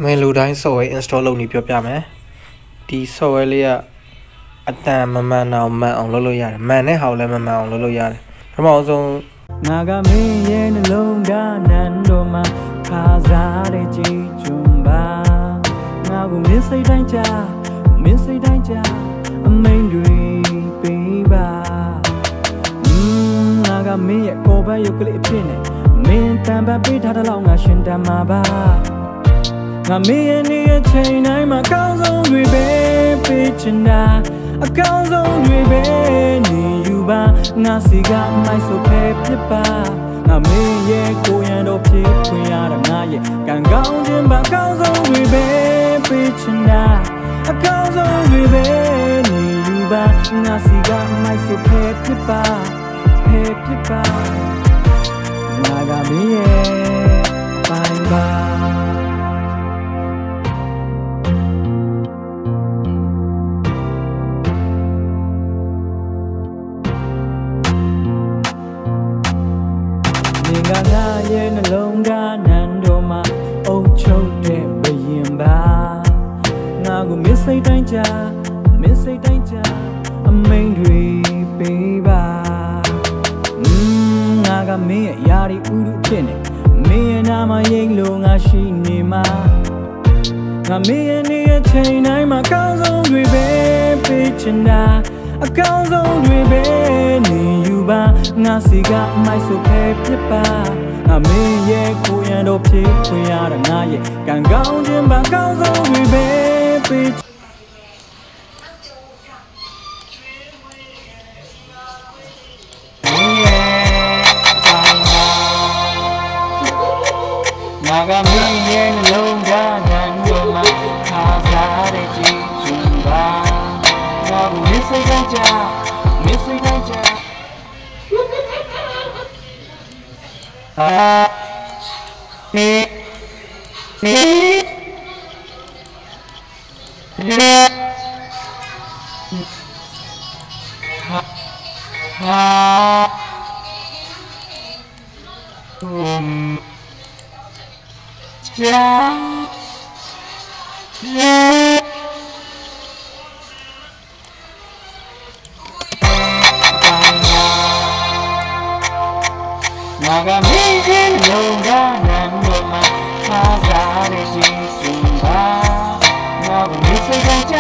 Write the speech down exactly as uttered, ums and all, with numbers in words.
Melodyne software install လုပ်နည်းပြောပြမယ်။ ဒီ software လေးကအတန်မမှန်တာကိုမှန်အောင်လုပ်လို့ရတယ်။ မှန်တဲ့ဟာကိုလည်းမမှန်အောင်လုပ်လို့ရတယ်။ ပထမဆုံး ငါကမင်းရဲ့နှလုံးသားနံတော့မှခါစားတဲ့ကြည်ကျွန်ပါငါကိုမင်းစိတ်တိုင်းချမင်းစိတ်တိုင်းချအမိန်တွေပေးပါ ငါကမင်းရဲ့ကော်ပတ်ရုပ်ကလေးအဖြစ်နဲ့မင်းတန်ပတ်ပေးထားတဲ့လောက်ငါရှင်တန်မှာပါငါမင်းရဲ့နေ့အချိန်တိုင်းမှာအကောင်းဆုံးတွေပဲပေးချင်တာအကောင်းဆုံးတွေပဲနေယူပါငါစီကအမိုက်ဆိုဖဲဖြစ်ပါငါမင်းရဲ့ကိုရန်တော့ဖြစ်ခွင့်ရတာငါရဲ့ကံကောင်းခြင်းပါအကောင်းဆုံးတွေပဲပေးချင်တာအကောင်းဆုံးတွေပဲနေယူပါငါစီကအမိုက်ဆိုဖဲဖြစ်ပါ ဖြစ်ပါငါကမင်းရဲ့အပိုင်းပါမင်္ဂလာရဲ့နှလုံးသားနံတော့မှာအုပ်ချုပ်တဲ့ဘုရင်ပါငါကိုမင်းစိတ်တိုင်းချမင်းစိတ်တိုင်းချအမိန်တွေပေးပါငါကမင်းရဲ့ယာရီဥဒုဖြစ်နေမင်းရဲ့နာမရိပ်လို့ငါရှိနေမှာငါမင်းရဲ့နေ့အချိန်တိုင်းမှာအကောင်းဆုံးတွေပဲပေးချင်တာအကောင်းဆုံးတွေပဲနေယူပါငါစီကအမိုက်ဆိုဖဲဖြစ်ပါငါမင်းရဲ့ကိုရန်တော့ဖြစ်ခွင့်ရတာငါရဲ့ကံကောင်းခြင်းပါအကောင်းဆုံးတွေပဲပေး ငါကမင်းရဲ့နှလုံးသားနံတော့မှခါစားတဲ့ကြည်ကျွန်ပါငါကိုမင်းစိတ်ကကြမင်းစိတ်ကကြအာမင်းမင်း ငါကမင်းရဲ့နှလုံးသားနံတော့မှခါစားတဲ့ကြည်စင်ပါငါကမင်းစိတ်ကကြ